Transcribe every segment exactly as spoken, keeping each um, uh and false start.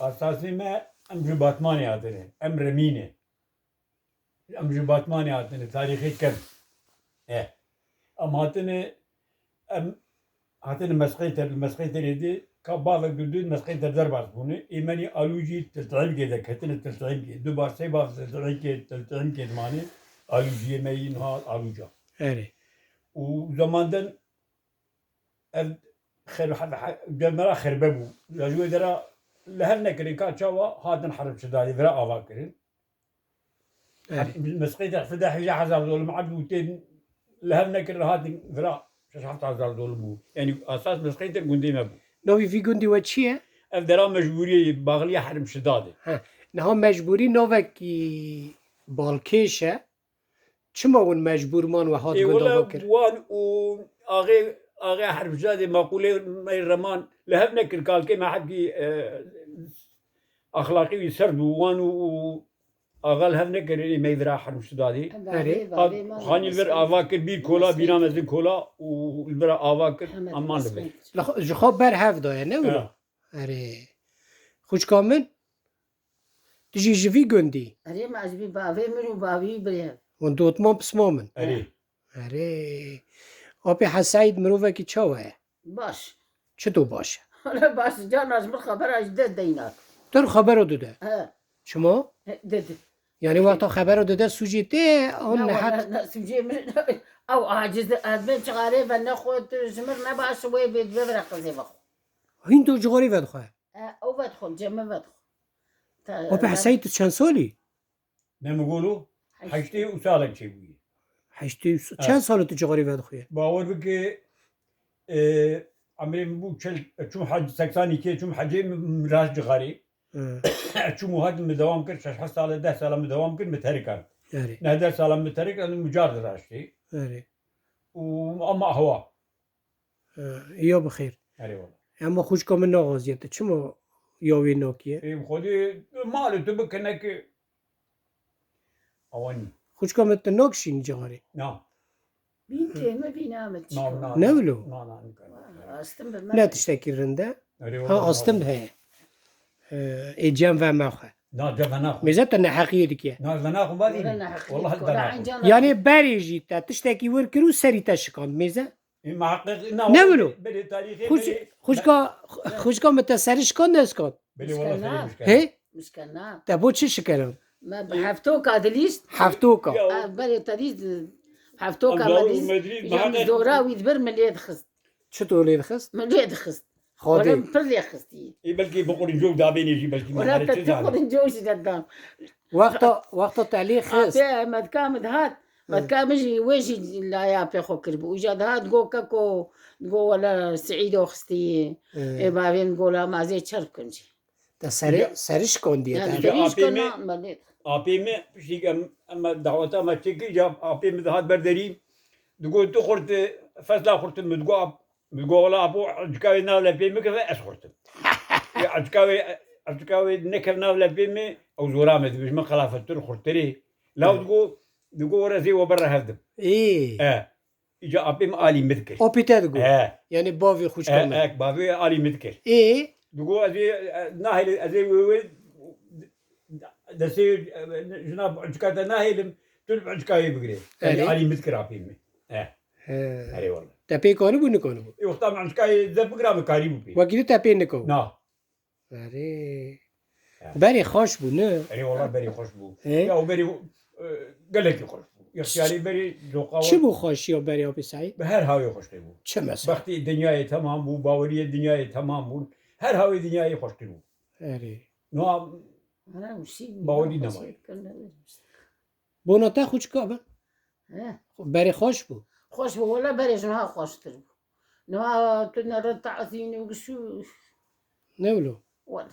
Asasê me em ji Batmanê hatine. Em Remî ne. Em ji Batmanê hatine. Tarîxê kem. E. Em hatine, em hatine Mesqêter, li Mesqêterê de ka bavek du du Mesqêter derbas bûne. Ê menî Alû jî Tiltihîmkê de ketine Tiltihîmkê. Du bav sê bav Tiltihîmkê, Tiltihîmkê dimane. Alû jiyê me yî niha Alûca. Erê. Û zemanen ev xer-, he-, he-, demera xerbe bû. Ya ji wê dera li hev nekirin ka çawa hatin Herim Şidadê vira ava kirin. Erê. Mesqêtek fide hejî hezar dolim erd û tên li hev nekirin hatin vira şeş heft hezar dolim bû. Yanî esas Mesqêtek gundê me bû. Navê vî gundî we çi ye? Ev dera mecbûriyê ye, baxliya Herim Şidadê. He. Niha mecbûrî navekî balkêş e. Çima hûn mecbûr man we hat Ê, wela gundava kir? Wan û axê, axê Herim Şidadê maqûlê me reman li hev nekir, kalkê me hebkî, e, axlaqî wî serd bû. Wan û, û axa li hev nekir ê me vira Herim Şidadê. Erê. Hat xanî vir ava kir, bîr kola, bîra mezin kola û li vira ava kir, aman li vir. Li xwe, ji xwe ber hev daye, ne wilo? Ha. Erê. Xwişka min, tu jî ji vî gundî? Erê, me ji vî bavê min û bavî birê. Hûn dotman pisma min. Erê. Erê. Apê Heseîd mirovekî çawa ye? Baş. Çito baş e? Wele baş, cana ji min xebera ji dest deynak. Tu xebera dide? He. Çima? He, dide. Yani wexta xebera dide sûcê tê, an nehat? Ne, ne, sûcê min, ew aciz, ez bên çixarê ve nexwe, tu ji min ne baş, wê bê, divê vira qizê vexwe. Hîn tu cixarê vedixwe? E, ew vedixwe, cem min vedixwe. Apê Heseîd, tu çend salî? Ne min golo? Heşt. Heştê û salek çêbûye. Heştê û s-, ha. Çend sal tu cixarê vedixuye? Bawer bike, e, emrê min bû çil, çûm hec, seksan iki, çûm hecê min, min raşt cixarê. Hı. Çûm û hatim min dewam kir, şeş heft sale, deh sala min dewam kir, min terikand. Erê. Neh deh sala min terikand, min car diraştê. Erê. Û ama hewa. He, ya bi xêr. Erê wala. Ema xwişka min naxwaziye, tu çima ya wê nakiye? Ê, Xwedê malê tu bikine ki awanî. Xwişka min tu nakişînî cixarê? Na. Bîn tê me bîna me çi Na, kir? Na, Ne na. Wilo? Na, na, na. Astim bi me. Ne tiştekî rind e? Erê Ha, wala, astim na. Heye. Ee, ê cem ve me xwe. Na, cem ve naxwe. Mêze te neheqiyê dikiye. Na, ve naxwe, Wala vî. Neheqiyê Wala dikiye. Wala nenaxwe. Encan Yani berê jî te tiştekî wir kir û serî te şikand. Mêze? Ê, muheqqiq, na, Ne wilo? Belê tarîxê, Xwişk-, belê, xwişka, xwişka min te serî şikand, ne şikand? Belê wala Mişkena. Serî mişkena. He? Mişkena. Te bo çi şikeran? Me bi heftoka dilîst. Heftoka. Ya. Ha, belê te dîst, heftoka Em me dîst. Medrî, Îja min muheqqiq. Zora wî dibir min lê dixist. Çi to lê dixist? Min lê dixist. Xwedê. Wala min pir lê xistî. Ê, belkî bi qurinco dabênê jî, belkî Wala min te herê çi tu zanê. Qurinco jî nedan. Wexta, wexta te lê xist. Apê, me dika min dihat. Hı. Me dika min jî, wê jî laya pê xwe kiribû. Îja dihat, digo keko, digo wele Seîdo xistî. Hı. Ê bavê min go la mazê çer bikin jî. Te serê, Ya. Serî şikandiye Ya, te. Serî Apê me, şikana, me lê. Apê me, piştî em, em daweta me çêkir, ya apê min dihat ber derî. Digo tu xurt, fesla xurt min digo ap-, Min got, "Wela apo, ecika wê nav lepê min keve, ez xurtim." Ya ecika wê, ecika wê nekev nav lepê min, ew zora me dibêje, min qelafettir, xurtirê. Law Hı. digo, digo, "Were zê we berre hev dim." Ê. E. Îca apê min alî min dikir. Apê te digo? E. Yani bavê xwişka E, min. e, bavê alî min dikir. Ê. Digo, "Ez ê, e, nahêlim, ez ê wê, wê, destê, e, jina ecika te nahêlim, tu li ecika wê bigire." Yani Erê. Alî min dikir apê min. E. He. Erê wala. Te pê kanibû, nikanibû? Ê, wexta min ecikayê zeb bigira, min karîbû pê. Wekî tu te pê nikabû? Na. Erê. Ya. Berê xweş bû, ne? Erê wala berê xweş bû. He? Ya, o berê, e, gelekî xweş bû. Yextiyarê berê coqa Çi bû xweşiya berê, Apê Seîd? Bi her hawê xweştir bû. Çi mesela? Bextê dinyayê temam bû, baweriyê dinyayê temam bûn. Her hawê dinyayê xweştir bû. Erê. Niha Ana wişî bawerî nexweş nemayê. Kir, ne wê. Bona te xwişka be? He. Berê xweş bû. Xweş bû, wela berê ji niha xweştir bû. Niha tu nere tazîn û gişû. Ne wilo? Wela.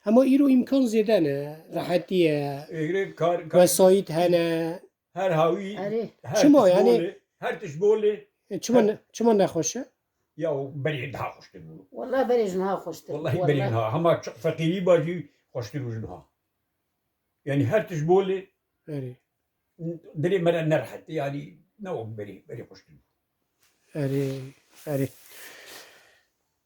Hema îro îmkan zêde ne, rehetî ye, Êgre kar, kar, wesayît hene. Her hawî, Erê. Her Çima tişt yani? Bolê, her tişt bolê. E, çima Her ne, çima nexweş e? Ya o berê daha xweştir bû. Wela berê ji niha xweştir bû. Welahi berê niha. Hema çi-, feqîrî ba jî xweştir bû ji niha. Yani her tişt bolê. Erê. Dilê me re nerehet, yani ne wek berê, berê xweştir bû. Erê, erê.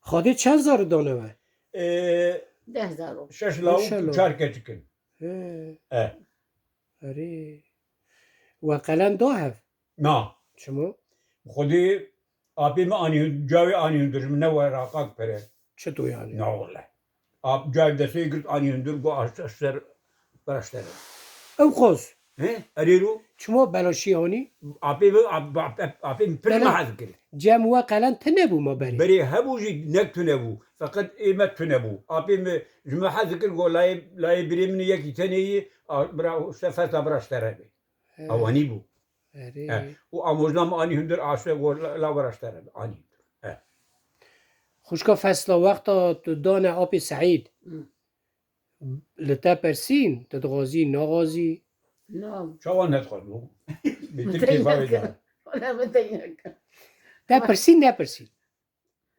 Xwedê çend zarî dane we? Ee, Deh zarok. Şeş lawik, çar keçik in. He. E. Erê. We qelen da hev? Na. Çima? Xwedî apê min anî, cawê anî hundir, min ne weraqak pere. Çito yani? Na wele. Ap cawê destê girt anî hundir, got, "Aş-, aşter, beraştere." Ew xwaz? He? Erê ro? Çima belaşî anî? Apê min, ap-, ap-, ap-, apê min pir Bela- me hez kir. Cem we qelen tune bû ma berê? Berê hebû jî nek tune bû. Feqet ê me tune bû. Apê min ji me hez kir, got, "Layê, layê birê min yekî tenê yî, a, bira, işte festa biraştere be." He. Ew anî bû. Erê. He. Û amojna min anî hundir aşte got, "La, la biraştere be." Anî hundir. He. Xwişka fesla wexta tu dane apê Seîd. Hı. Li te pirsîn, tu dixwazî, naxwazî? Na. Çawa nedixwazî? Min tey nekir. Wala min tey nekir. Te pirsîn, nepirsîn?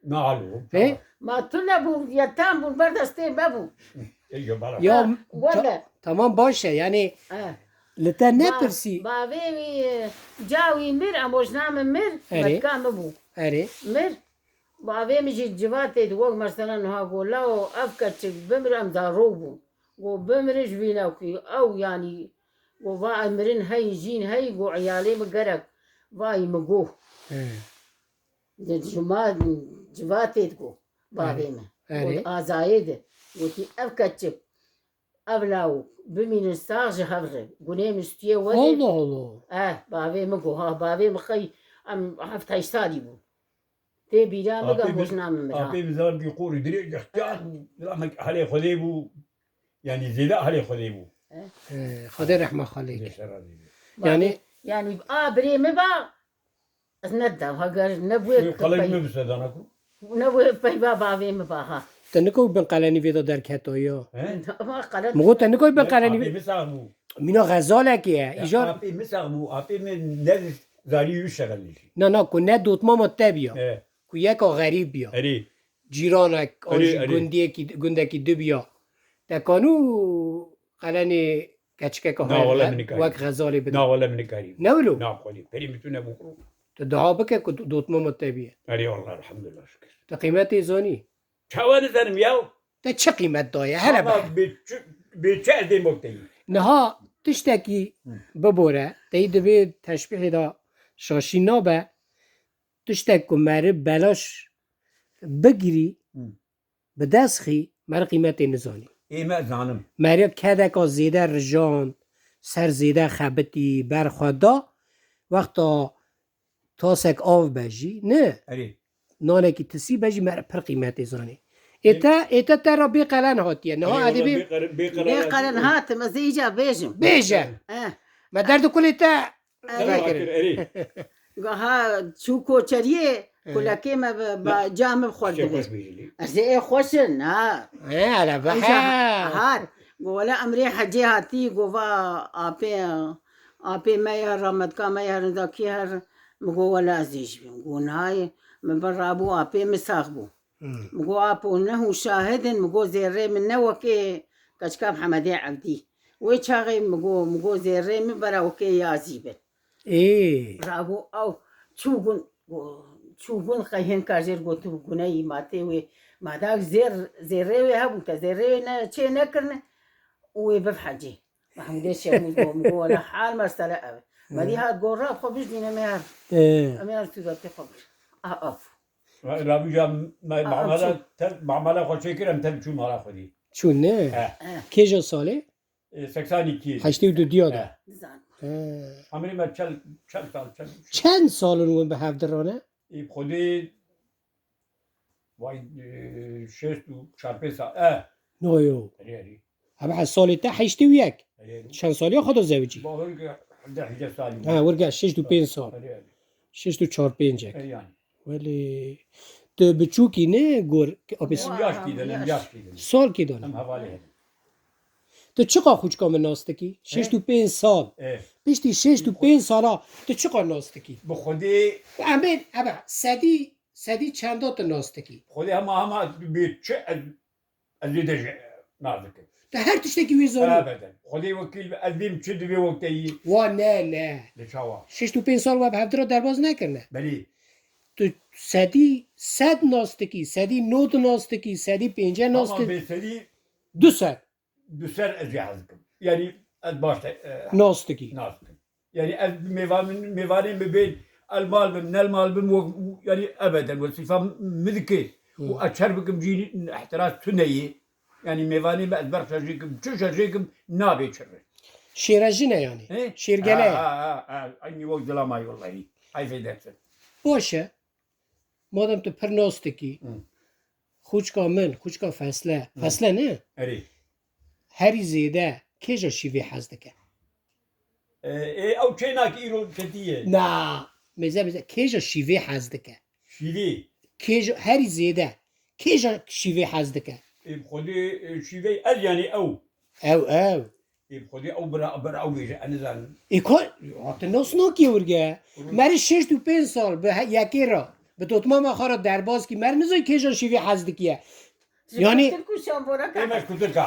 Na alo. He? Ma tune bû, yetan bû, ber destê me bû. Ê, yo, bala. Ya, Ha, wele. Ta-, tamam baş e, yani Eh. Li te Ba-, nepirsî? Bavê wî, e, cawî mir, amojna min mir, Erê. Metka min bû. Erê. Mir. Bavê min jî civatê di wek mesela niha go, "Lawo, ev keçik bimir, em zarok bûn." Go, "Bimire ji vî newkî." Ew yanî, go, "Va em mirin hey, jîn hey." Go, "Eyalê min gerek." Vay min go. He. Di cima civatê digo bavê Erê. Min. Erê. Go, di azayê de. Gotî, "Ev keçik, ev lawik bimînin sax ji hev re." Gunê min stûye werê. Allah Allah. Eh, bavê min go, ha, bavê min xey, em heft heşt salî bû. Tê bîra min Apê min, amojna min mira. Apê min zilmekî qûr û dirêj, extiyar bû. Zilmek helê Xwedê bû. Yanî zêde helê Xwedê bû. He, Xwedê rehma xalê Xwedê ke. Ser razî be. Yanî Yanî a birê min ba, ez nedam, heger nebûye Wê qelek pey-, min bi sedana ku? Nebûye peyva bavê min ba ha. Te nikoyî bin qelenî vê de derketoya? He? Ama qelen Min got te nikoyî bin Ya, qelenî apê vê-, min sax bû. Mîna xezalekê ye. Ya, Îjar apê min sax bû. Apê min ne zarî wî şexelî. Na, na, ku ne dotmama te biya. He. Ku yeka xerîb biya. Erê. Cîranek, an Erê, jî erê. Gundiyekî, gundekî dibiya. Te kanû qelenê keçikeka Na, wele heye, min nikarî. Wek xezalê bide. Na, wele min nikarî. Ne wilo? Na, xwedî. Perî min tu nebû kuro. Tu dua bike ku dotmama te biye. Erê, Allah, elhamdulillah, şükür. Tu qîmetê zanî? Çawa nizanim ya? Te çi qîmet daye? Hele Ama be. Bê çi, bê çi ez dê mok te yî? Niha tiştekî Hı. Bibore, te yî divê teşbîhê de şaşî nabe. Tiştek ku meriv belaş bigirî, Hı. Bi dest xî, meriv qîmetê nizanî. Ê me zanim. Meriv kedeka zêde rijand, ser zêde xebitî, ber xwe da, wexta tasek av be jî, ne? Erê. Nanekî tisî be jî, meriv pir qîmetê zanî. Ê Ê te, ê te te re bê qelen hatiye. Niha Erê, edê wala bê bê qelen, bê qelen Bê qelen hatim, ez ê îca bêjim. Bêje. Eh. Me derd kulê te Erê. Qelan kir, erê. Gaha çû koçeriyê, He. Kulekê me bi, ba, Ne? Ca min xwar Şevket dibir. Beyli. Ez ê xweş in, ha. He, hele be, Îja he. Hat. Go wele emrê hecê hatî, go va apê, apê me ya rametka me ya rindakî her, mi go wele ez ê jî bim. Go nayê, min bin rabû apê min sax bû. Hmm. Mi go apo ne hû şahid in, mi go zêrê min ne wekê keçika Mihemedê Evdî. Wê çaxê mi go, mi go zêrê min bera wekê yazî bin. Ê. Rabo ew çû gun, go, çû gun qey hin kar jêr got tu guneyî ma tê wê. Ma da zêr, zêrê wê hebû te, zêrê wê ne, çê nekirine û wê biv hecê. Mehmûdê Şemûz go, mi go wele hal mesele ev e. Me dî Hı. Hat go rab xwe bijdîne me her. Ê. Em her tu da tê xwe bir. Ah, af. Rabîja me Aa, mamala çû. Te, mamala xwe çêkir, em te biçû mala xwe dî. Çû ne? He. He. Kêja salê? E, seksan iki. Heştê û du diya de. He. Dizanim. He. Emrê me çel, çel sal, çel. Çend sal in hûn bi hev dirane? E, xwedê, vay, e, şêst û çar pênc sal. E. No yo. Erê, erê. Hebe ez salê te heştê û yek. Erê. Çend salî ya xwe da zewicî? Bawer ke hevdeh hevdeh salî. Ha, wir ge şeşt û pênc sal. Erê, erê. Şeşt û çar pêncek. Erê yani. Welê tu biçûkî ne gor ki apê Em s-, yaş dîdin, em yaş dîdin. Sal kî dane? Em hevalê hedin. Tu çiqa xûçka min nas dikî? Şeşt û pênc sal. E. Piştî şeşt û pênc sala tu çiqa nas dikî? Bi Xwedê. Em bên, hebe, sedî, sedî çenda tu nas dikî? Xwedê hema, hema bê çi ez Ez ê de jî nas dikim. Te her tiştekî wî zanî? Ebeden. Xwedê wekîl be, ez bêm çi divê wek te yî? Wa ne, ne. Li çawa? Şeşt û pênc sal we bi hevdira derbas nekirine. Belê. Tu sedî sed nas dikî, sedî nod nas dikî, sedî pênceh nas Ama dikî. Bê sedî Du ser. Du ser ez jê hez dikim. Yanî ez baş te, e, Nas dikî. nas dikim. Yanî ez mêvan, mêvanê min bên, el mal bim, nel mal bim, wek, yanî ebeden wesîfa min dike. Û ez çer bikim jî, ihtiras tune yê. Yanî mêvanê min ez ber şer jê kim, çi şer jê kim, nabê çi re. Şêrejine yanî. He? Şêrgele. Ha, ha, ha, ha. Eynî wek zilamay wellahî. Heyfê dersin. Baş e. Madem tu pir nas dikî, Hı. xûçka min, xûçka Fesle, Fesle ne? Erê. Herî zêde kêja şîvê hez dike? E, e, ew çênak îro ketiye. Na, mêze mêze kêja şîvê hez dike? Şîvê. Kêja herî zêde kêja şîvê hez dike? E, bi xwedê, e, şîvey ez yanî ew. Ew, ew. E, bi xwedê ew bira, bira ew bêje, ez nizanim. Ê ko, tu nas nakî wirge. Merî şêst û pênc sal bi he-, yekê re, bi dotmama xwe re derbas kî, merî nizanî kêja şîvê hez dikiye. Yanî- Tirk û şambora Ê, me ke. ji kutir ka.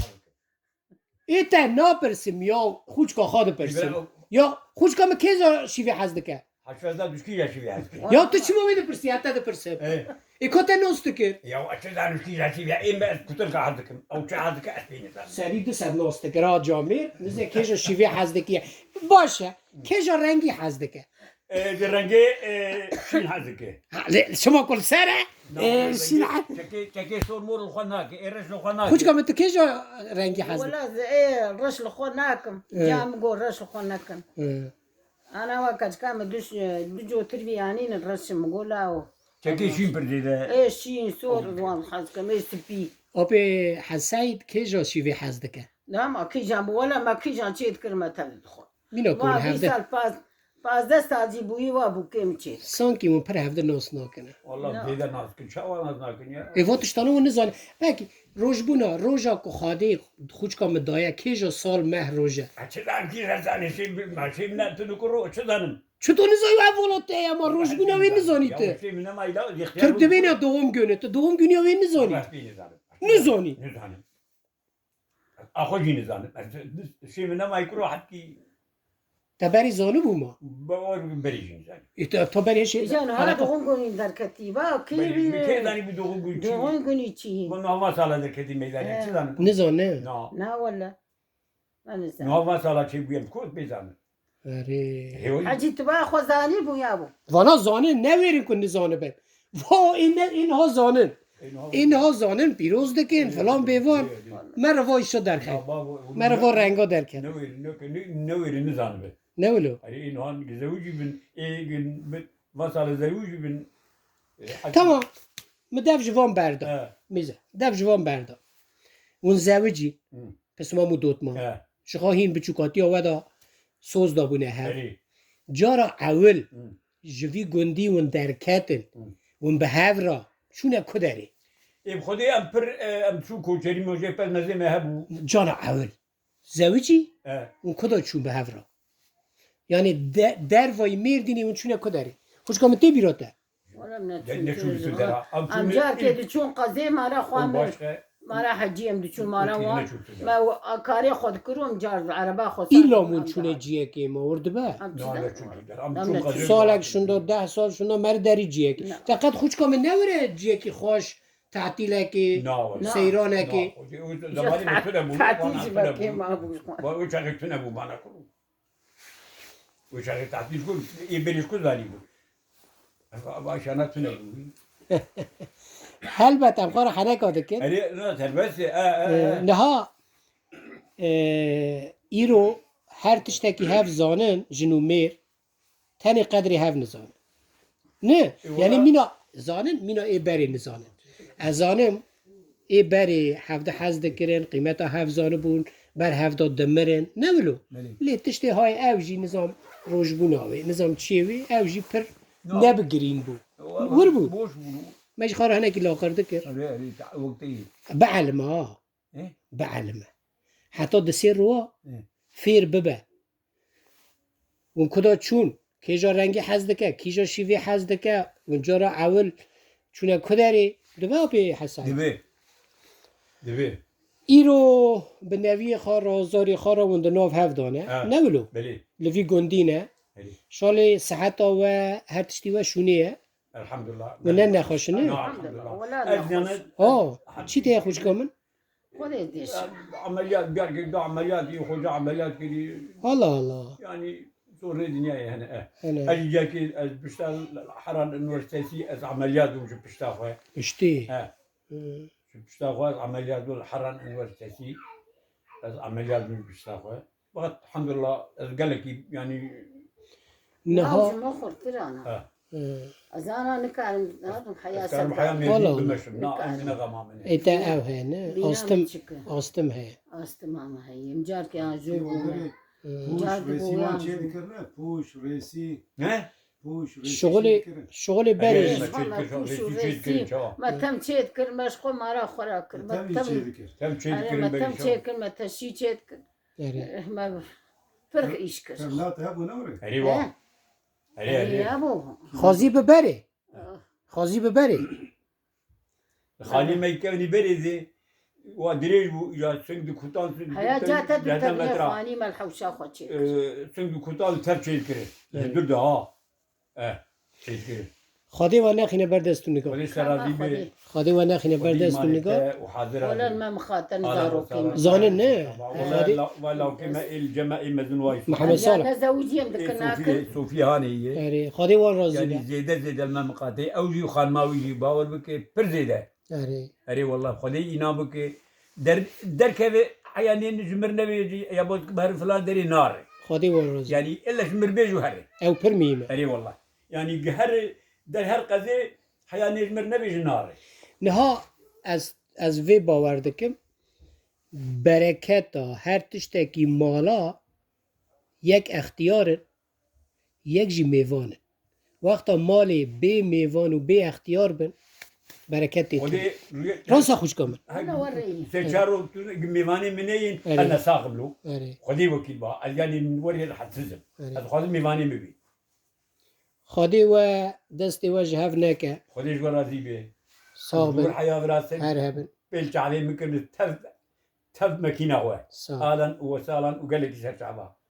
Ê te napirsim ya, xûçka xwe dipirsim. Ya xûçka min kêja şîvê hez dike? Haşveza duşkî ya şîvê hez dike. Ya tu çima wê dipirsî, ya te dipirsim. E, Ê ko te nas dikir? Ya ez çi zanim duşkî ya şîvê, ê me ez kutir ka hez dikim. Ew çi hez dike ez pê nizanim. Serî du sed nas dikir ha camêr, nize kêja şîvê hez dikiye. Baş e, kêja rengî hez dike? E, di rengê, e, şîn hez dike. Ha, lê şima kul ser e? E, şîn hez- Çekê, çekê sor mor li xwe nake, ê reş li xwe nake. Xûçka min tu kêja rengî hez dike? Wela ez ê reş li xwe nakim. Evet. Ca min got reş li xwe nekin. E. Ana wa keçika min du, du cotir vî anînin reş min got la o. Çekê şîn pir zêde. Ê şîn sor wan hez kim, ê spî. Apê Heseyd kêja şîvê hez dike? Dema kîjan bi wela me kîjan çê dikir me tevî dixwe. Mîna ku Wa vî hevde. sal paz, pazdeh sal jî bûyî wa bû kêm çê. Sankî hûn pir hevde nas nakin. Wallah Ya. Zêde nas dikin. Çawa nas nakin ya? Ê va tiştana hûn nizanin. Belkî rojbûna, roja ku Xwedê xûçka min daye, kêja sal meh roj e? Ha, çi zanim kî rezanê şey bi, ma şey ne tu dikuro, çi zanim? Çi tu nizanî ev welat te ye, ma rojbûna wê nizanî Ya, tu? Şey min nema ila, Tirk dibêne doğum günü, tu doğum günü wê nizanî? Bas bî nizanim. Nizanî. Nizanim. Axwe jî nizanim. Ez, şey min nema kuro hetkî. Te berî zanibû ma? Bawer bikim berî jî nizanim. Î te, to berî şey. Can hara doğum günü derketî. Va kê Berî, bi bi kê zanî bi doğum günü çi? Doğum günü çi? Min hava sala derketî meydanê, çi zanim? Nizane. Na. Na wala. Ben Min nizanim. Hava sala çê bûye, bi kurt bê zanim. Erê. Hêwî. Hecî tu va xwe zanî bû ya bû. Vana zanî, newêrin ku nizanibe. Vo, ê ne, ê niha zanin. Ê niha zanin, pîroz dikin, filan bêvan. Me re va îşo derxe. Me re va renga derke. Newêrin, newêrin, newêrin nizanibe. Ne wilo? Erê, ê niha zewicî bin, ê gün bi, va sala zewicî bin. E, hadi. Tamam. Mi dev ji van berda. He. Mize. Dev ji van berda. Hûn zewicî. Hı. Pismam û dotman. He. Ji xwe hîn biçûkatiya we de soz dabûne hev. Erê. Cara ewil Hı. ji vî gundî hûn derketin. Hı. Hûn bi hev re çûne ku derê? Ê bi Xwedê em pir, e, em çû koçerî mojê pez mezê me hebû. Cara ewil. Zewicî E. hûn ku de çûn bi hev re? Yani de, dervayî Mêrdînê hûn çûne ku derê? Xwişka min tê bîra te? Wala ne De, ne çûn çûn tu dera. Em Em çûn carkê ne. Diçûn qezê mara xwe Em me. başke. Mara hecî em diçûn mara Okey, xwe. ne çûn tu dera. Me karê xwe dikirim car ereba xwe dikir. Îlla hûn çûne ciyekê ma wir dibe? Na, ne çûn tu dera. Em Em çûn ne qezê Salek dera. şunda, deh sal şunda, meri derî ciyekê. Ne. Feqet xwişka min newire ciyekî xweş, tatîlekê, Na, wala. seyranekê. Na, o, o zamanî me tune bû, Tatîl bana jî tune me pê bû. ma bû. Wa o çaxê tune bû bana kuru. O çaxê tatîl bû, ê berî ku zanî bû. Va, va şana tune bû. Helbet em xwe re heneka dikin. Erê, na, serbest e, e, e, Ee, e. Niha, ee, îro her tiştekî hev zanin, jin û mêr, tenê qedrê hev nizanin. Ne? E, Yani wala- mîna zanin, mîna ê berê nizanin. Ez zanim, ê berê hevde hez dikirin, qîmeta hev zanibûn, ber hevda dimirin. Ne wilo? Belê. Lê tiştê hay ew jî nizam rojbûna wê, nizam çiyê wê, ew jî pir No. ne bi girîn bû. Wa- Wir bû. Boş bû. Me ji xwe re hinekî laqir dikir. Erê, erê, ta-, wek te yî. Bi elime ha. E? Bi elime. Heta di sê roa E. fêr bibe. Hûn kuda çûn, kêja rengî hez dike, kîja şîvê hez dike, hûn cara ewil çûne ku derê, dibe apê Hesen. Dibe. Dibe. Îro bi neviyê xwe re, zarê xwe re hûn di nav hev de ne. Ha. Ne wilo? Belê. Li vî gundî ne. Belê. Şalê siheta we, her tiştî we şûnê ye. Elhamdulillah. Hûn ne nexweş in, ne? Na, elhamdulillah. Wala Ez nexweş. yani Ha, çi tê xwişka min? Xwedê dêş. Emeliyat, gelkê da emeliyat kiriye, xoca emeliyat kiriye. Allah Allah. Yani zorê dinyayê hene. Eh. Hele. Ez yekê, ez pişta Heran Üniversitesi, ez emeliyat bûm ji pişta xwe. Piştî. He. Hı. Ji pişta xwe ez emeliyat bûm li Heran Üniversitesi. Ez emeliyat bûm pişta xwe. Fakat elhamdülillah ez gelekî yani Niha Niha. ji me xurtir ana. Ha. Hı. Ez ana nikarim, nadim heya ez karim ser heya de. mêjî Wala. Dimeşq na Nikarim. ez ne xema min. Ê te ev heye ne? Bîna Astım, min çi kir? Astım heye. Astım ama heye. Em carkê an jû Pêwendê bûme. Hı. Pûş Carkê resî bû wan yan çê jû. dikirine, pûş, resî, Ne? pûş, resî Şixulê, çê dikirin. şixulê berê. Ege, Jî. me çê dikir, resî çê dikirin çawa? Me tem çê dikir, me ji xwe mara xwe ra kir. Me Tem tem, çê dikir. Tem çê Erê, dikirin me berê tem çawa? çê kir, me teşî çê dikir. Erê. Me pir îş kir. Tem late hebû ne were? Erê wa. He? Erê erê. Ya bu. Xwazî bi berê. Ah. Xwazî bi berê. Xalî me kevnî berê zê. Wa dirêj bû ya sing di kutan sing di Heya kutan ca te deh diteviye metra. Xanî me li hewşa xwe çê. Ee, sing di kutan tev çê dikirin. Evet. Dur de ha. Eh. Çê dikirin. Xwedê we nexîne ber dest û nika. Xwedê ser razî be. Xwedê we nexîne ber Xwedê dest û îmanê nika. te û hazir Wala hazir. me mixatin Ala zarokî sala. me. Zanin ne? Wala Xwedê. la- wala ke me el cema e mezun wayis. Mihemed Sala. Ne zewiciyem E, dikin Sofiye, nakin. Sofiye hanê ye. Erê. Xwedê wan razî Yani be. zêde zêde me miqatê. Ew jî xanma wî jî bawer bike pir zêde. Erê. Erê wallah Xwedê înan bike. Der, derkeve heya nê ji mir nebê ya bo her filan derê nare. Xwedê wan razî. Yani illa ji mir bêj û here. Ew pir mîme. Erê wallah. Yani her der her qezê heya nê ji mir nebê ji nare. Niha ez ez vê bawer dikim. Bereketa her tiştekî mala yek extiyar in, yek jî mêvan in. Wexta malê bê mêvan û bê extiyar bin, bereket tê tune. Xwedê Rasa xwişka min. Ana we reyî. Sê çar roj tu mêvanê min neyên Erê. ez nesaxim lo. Erê. Xwedê wekîl ba. Ez yani werê rahatsizim. Erê. Ez dixwazim mêvanê min bî. Xwedê we destê we ji hev neke. Xwedê ji we razî be. Sağ Dur bin. Heya virasin. Her hebin. Pêl çavê min kirin tev tev mekîna xwe. Sağ. Alan û wesalan û gelekî ser çava.